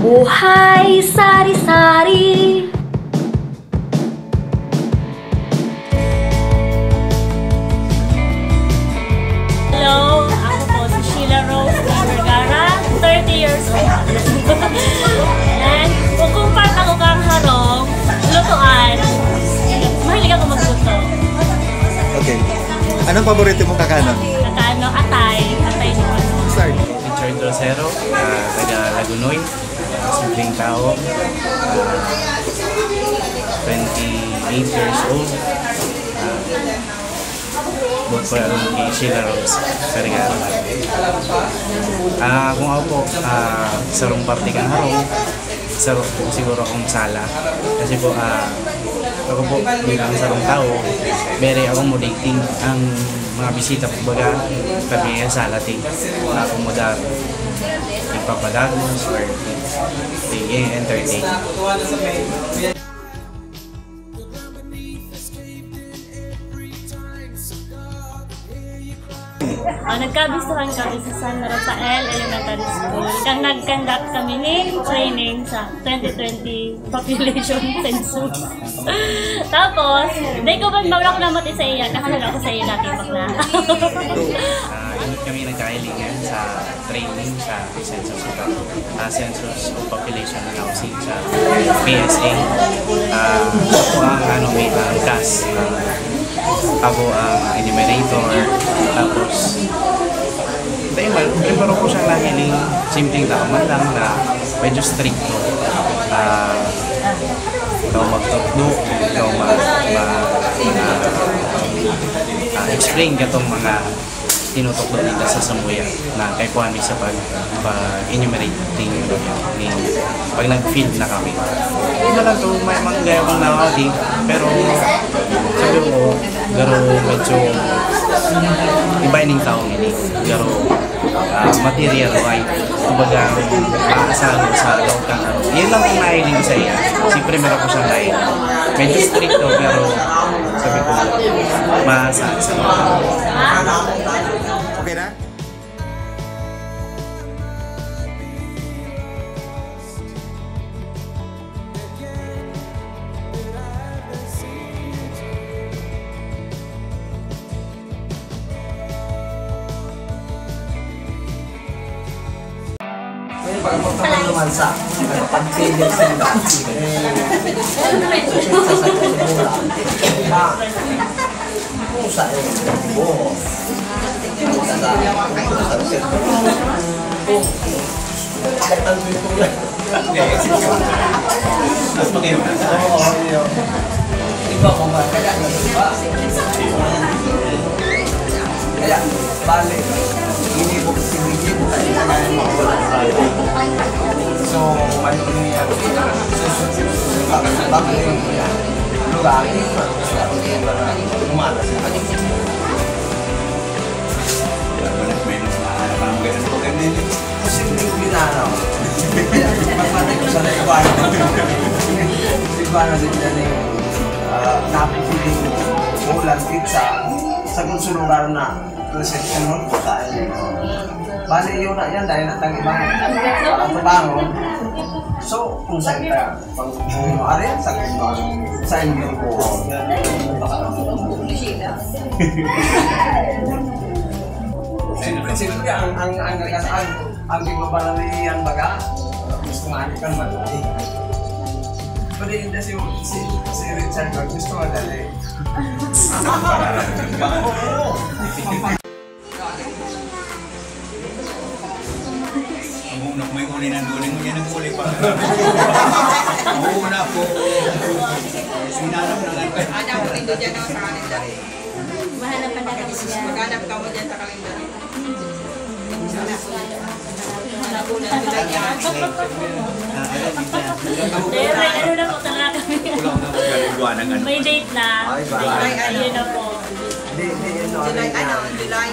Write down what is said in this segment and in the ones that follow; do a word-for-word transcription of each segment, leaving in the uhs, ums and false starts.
Buhay Sari-Sari. Hello, ako po si Sheila Rose Vergara, thirty years old. And kung part ako kang harong, lutuan, mahilig ako magluto. Okay. Anong paborito mong kakanon? Kakano, atay. Atay mo. Start. Richard Rosero, ah, taga Lagunoy, simpleng tao, ah, twenty-eight years old. Ah, buot pa rin kay Sheila Rose Vergara. Ah, kung ako po, ah, sarong parte kang harong, sarong po siguro akong sala. Kasi po, ah, ako po, bilang sarong tao, very accommodating ang mga bisita po, baga, kami sa sala, ting, akomodar, tigpapadagos, or ting, entertain. Ah, nagkabistuhan kami sa San Rafael Elementary School. Kang nag-conduct kami ning training sa twenty twenty population census. Tapos, di ko man, wala ko namati sa iya kasi wala ko sa iya dati bakla. Ah, inot kami nagkahilingan sa training sa Census of, ah, Census of Population and Housing sa P S A. Ah, ako ang, ano, may, ang CAS. Ah, ako ang enumerator. Tapos, dahil mal, primero ko siyang nahiling, simpleng tao man lang na medyo stricto. Ah, ikaw magtukdo, ikaw mag, mag, ah, ah, explain ka tong mga tinutukdo nila sa samuya na kaipuhan mi sa pag, pag-enumerate ning, ning, pag nag-field na kami. Yun na lang to, may mga gaya kong nawagi, pero sabi ko, garo medyo iba ning taong ini, garo, ah, material life. Kumbaga, makakasalo sa loob kang ano. Yun lang ang nahiling ko sa iya. Si primero ko siyang nahiling. Medyo stricto, pero sabi ko, maasa sa mga. Okay na? Pagkapunta ng lumansa, pagpili sa iba, eh, sa mura, ma, kung sa buho, kung sa, kung sa, kung sa, Mas maganda. Oo, yun. Iba ko ba? Kaya ano ba? Kaya, bali, hindi ko kasi hindi ko kasi kaya yung mga wala. So, ano niya? So, so, so, so, bakit yung lugar? Lumalas na. Kaya pala, may mas mahanap ang ganun pag ganun. Posibleng pinanaw. Magpatay ko sa naiwan. Iba na din yan eh. Ah, napipiling ulan pizza sa kung sulugar na reception hall po sa amin. Bali, yun na yan, dahil natang iba. Para tubangon. So, kung saan ka, pag kung maaari, sa, sa inyo po. Siyempre, siyempre, ang, ang, ang, ang, ang, ang di mo pala naiiyan baga, gusto nga ni kang madali. Pwede hindi si, si, si Richard, gusto madali. Ang una ko may uli ng duling mo, yan ang uli pa. Ang una ko, sinanap na lang. Ano ang window dyan, no, sa kalendar? Mahanap ka na kami dyan. Maghanap ka mo dyan sa kalendar. Dahil may ano na po talaga kami. Kulang na magaling gawa ng ano. May date na. Ay, ba? Ay, ano? Ayun na po. Di, di, ano, July, ano, ano, July.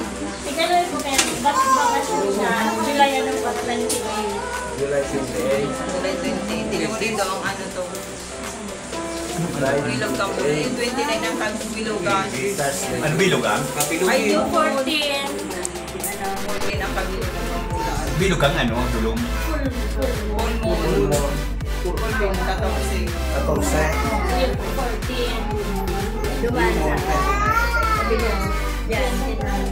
Tignan po kayo. Bakit bakasyon siya? July ano po? Twenty-eight. July twenty-eight. July twenty. Tingnan mo dito ang ano to. July Bilog ka mo. Yung twenty-nine ang kagbilogan. Thursday. Ano, bilog ang? Ay, yung Fourteen. fourteen ang kagbilogan. Bilog ang ano, dulong? Full moon. Fourteen, katorse. Katorse. Fourteen. Duman sa. Yan.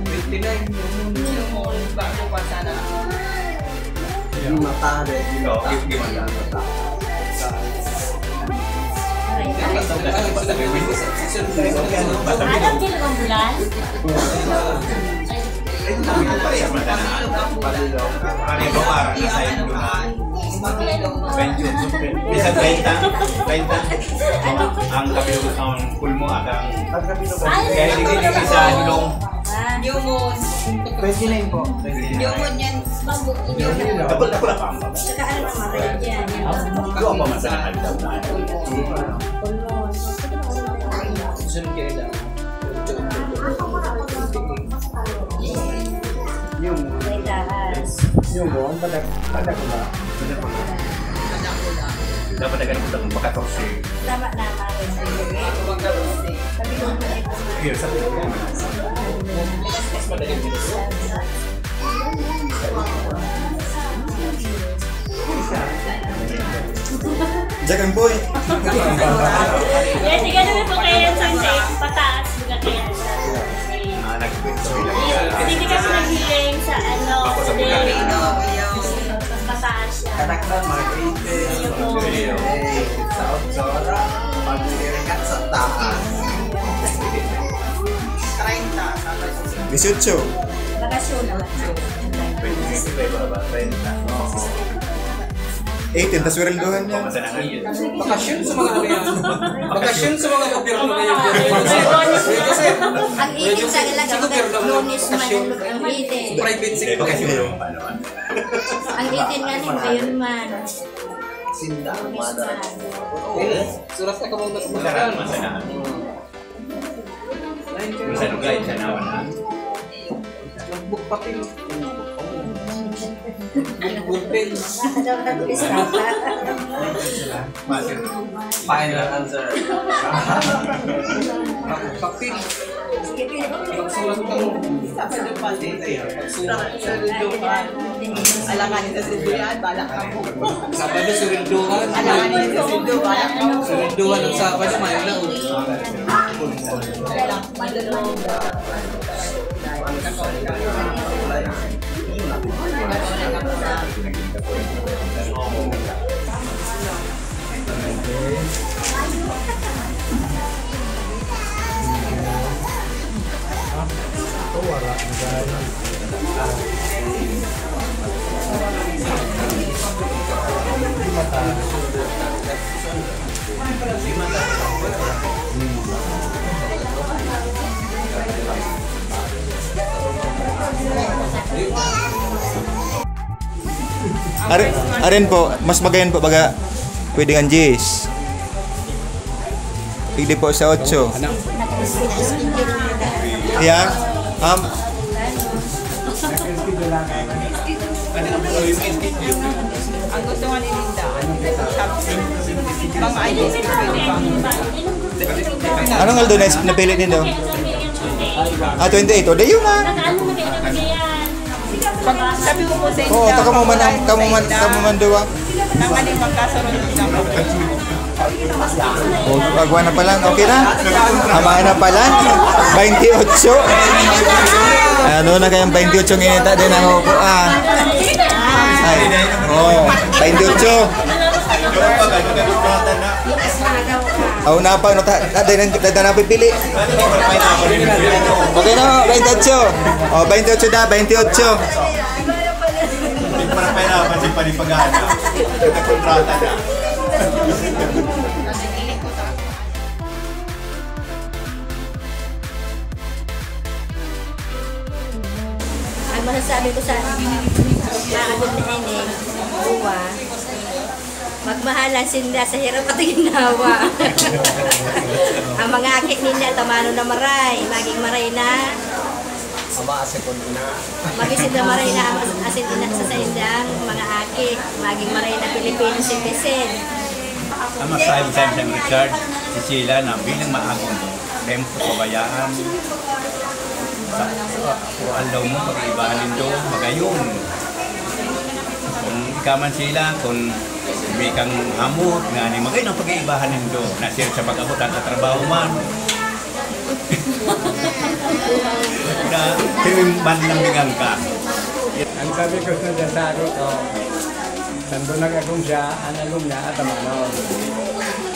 Twenty-nine. Yung bago pa sana. Yung mata, eh. Yung mata. Yung mata. Ano, di ba bulan? Ano ba, parang nasa yung lugar? Medyo, bisan treinta, treinta. Ang kabilog ng pulmo, akang, kaya hindi, hindi sa ilong. Pneumonia. Pwede na yun po. Pneumonia yan. Double, double pa ang baba. Saka ano naman, yan, yan. Doon pa man sa nakalimutan. Pulmon. Sunod kayo lang. Yung, May taas. Yung, ang padag-, padag ba? Dapat nagano ko lang, baka to si Tama na, Mare. Sabi ko, Ayun, sa Mas madali dito. Jack and Boy. Yes, sige, ano po kaya yan, Sunday? Pataas, buka kaya yan. Ah, nag-, Hindi kasi naghiling sa ano, Ako sa sa bulan. Pataas siya. Kataklan, mga grade ten. Ayun po. Eh, sa Otsora, pag-iringat sa taas. Treinta, sa Disiotso. Bakasyon naman. Twenty-six, iba ba? Treinta. Oo. Eighteen, tas sweldohan niya. Bakasyon sa mga ano yan. Bakasyon sa mga gobyerno ngayon. Kuya Joseph. Ang eighteen sa ilang Sa gobyerno, Lunes man bakasyon. Ang eighteen. Private sector. Bakasyon. Ang eighteen nga ni, ngayon man. Sinda, Lunes man. Eh, surat ka muna sa mga. Sa lugar, sa naman. Notebook, papel. Ballpen. Final answer. Papel. Magsulat ka mo. Sa lupa, sa lupa. Alangan sa Sibuyan, balak ka mo. Sabado, sweldohan. Alangan sa Sibuyan, balak ka mo. Sweldohan ang Sabado, mayo na. Are-, aren po, mas magayon po baga pwede nga diyes. Pwede po sa otso. Yeah? Um, Ang gusto nga ni Linda, mga ice cream. Anong aldo na napili nindo? Ah, twenty-eight. O, dayo na. Pag sabi ko po sa inyo, Oo, ta kamo man ang, kamo man, kamo man duwa. Tanganing magkasunod lang. O, pagwa na pala. Okay na? Tama na pala. Twenty-eight. Ano na kayang twenty-eight ang inita din ang upo, ah? Ay, oh, twenty-eight. Aw, na pa, no, ta, ta, dahil nang, dahil na napipili. Okay na, twenty-eight. O, twenty-eight da, twenty-eight. Hindi pa na kailangan si Panipagaan na. Nagkontrata na. Ang masasabi ko sa mga agad na ini, uwa, magmahalan sinda sa hirap at ginhawa. Ang mga aki ninda, tamanon na maray, maging maray na. Ama, asin ko na. Maging sinda maray na, ama, asin ina sa saindang mga aki, maging maray na Filipino citizen. Ang masabi sa San Richard, si Sheila na bilang maagong tempo kabayaan. Sa, sa, sa aldaw mo, pag-iibahan nindo, magayon. Kung ikaw man sila, kung May kang hamot, ngani, magay nang pag-iibahan nindo. Na siya sa pag-abot, ang katrabaho man. Na, tinimbang lang bingang ka. Ang sabi ko sa sasabi ko, sando nag-agom siya, ang agom niya, at amanon.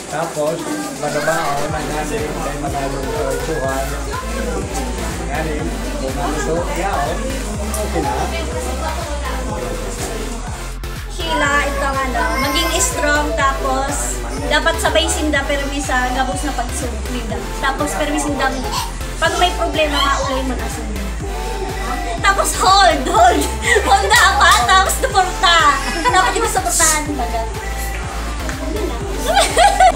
Tapos, magabaon ang ngani, kay malalong sa isuhan. Ngani, kung ano to, yaon, okay na. Sheila, itong ano, maging strong, tapos dapat sabay sinda permi sa gabos na pagsubok ninda. Tapos permi sindang, pag may problema nga, ulay mo na sinda. Tapos hold, hold. Hold dapat, tapos suporta. Dapat yung suportahan, baga.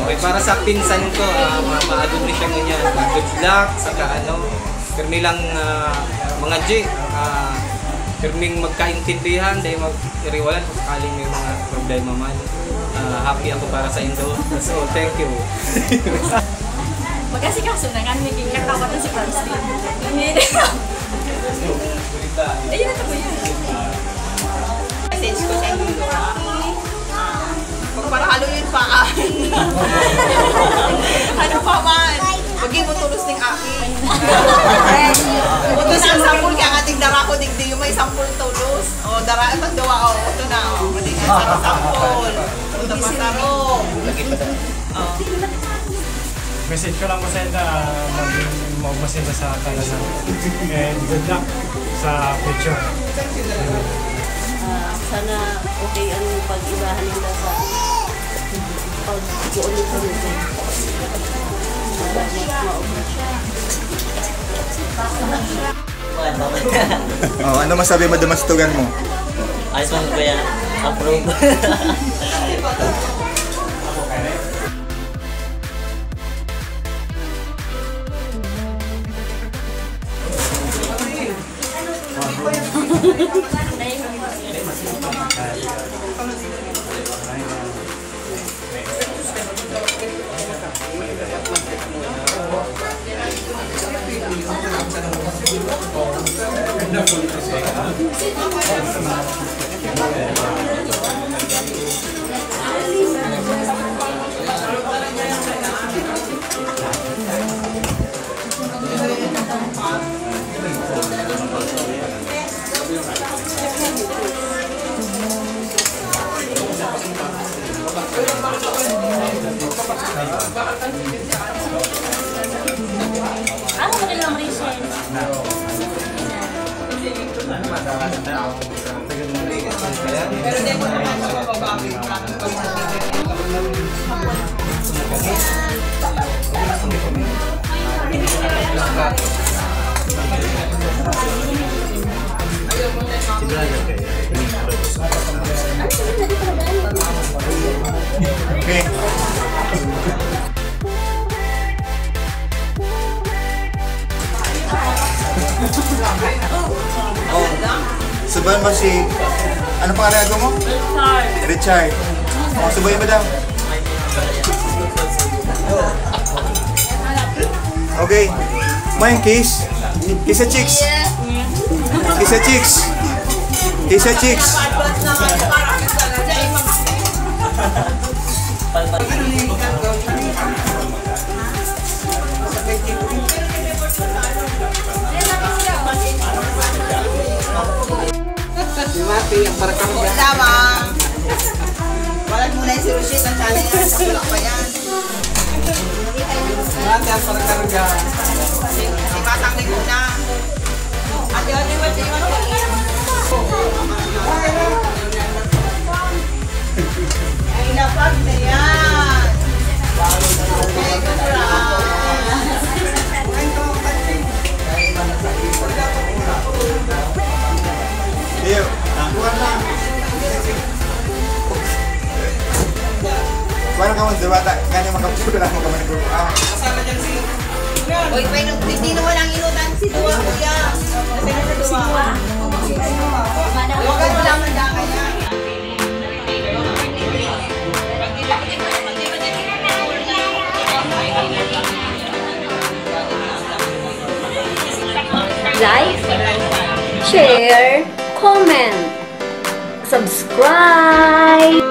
Okay, para sa pinsan ko, uh, maagom ni siya ngunyan. Good luck, saka ano, pirmi lang uh, mga G, uh, pirming magkaintindihan, dahil mag-iriwalan kung sakaling may mga problema man. Uh, happy ako para sa indo. So, thank you. Mag-asikaso na nga, naging kakawa na si Francis. Ayun na po yan. Message ko sa inyo. Magparahalo yun pa. Ano pa man? Pag mo tulos ning aki. Ito na ang sampol kaya ating dara ko digdi yung may sampol tulos. O dara at ang dawa o ito na. O pati nga sa sampol. Ito pa sa mo. Message ko lang po sa inyo, uh, maging maugma sila sa kalasan. And good luck sa future. Uh, sana okay ang pag-ibahan nila sa pag-ulit nito. Oh, ano masabi mo, Damastugan mo? Ayos man kuya. Approve. Oh, subayan mo si, ano pangalan mo? Richard. Richard. Oh, subayan mo daw. Okay. May kiss. Kiss sa cheeks. Kiss sa cheeks. Kiss sa cheeks. Si Mati, ang parakang. Wala, ma. Wala muna yung si Rochelle, ang sana yan. Sa kulak pa yan. Mati, ang parakang. Si Batang Lingkod na. Ate, ate, ate, ate. Ay, lapag na yan. Iyo. Parang kawan, di ba? Kanya makapagpula mo kami ng grupo. Ah. Uy, pwede, hindi naman ang inutan si Dua, kuya. Kasi na sa Dua. Huwag ka lang ang dangay yan. Like, share, comment, subscribe.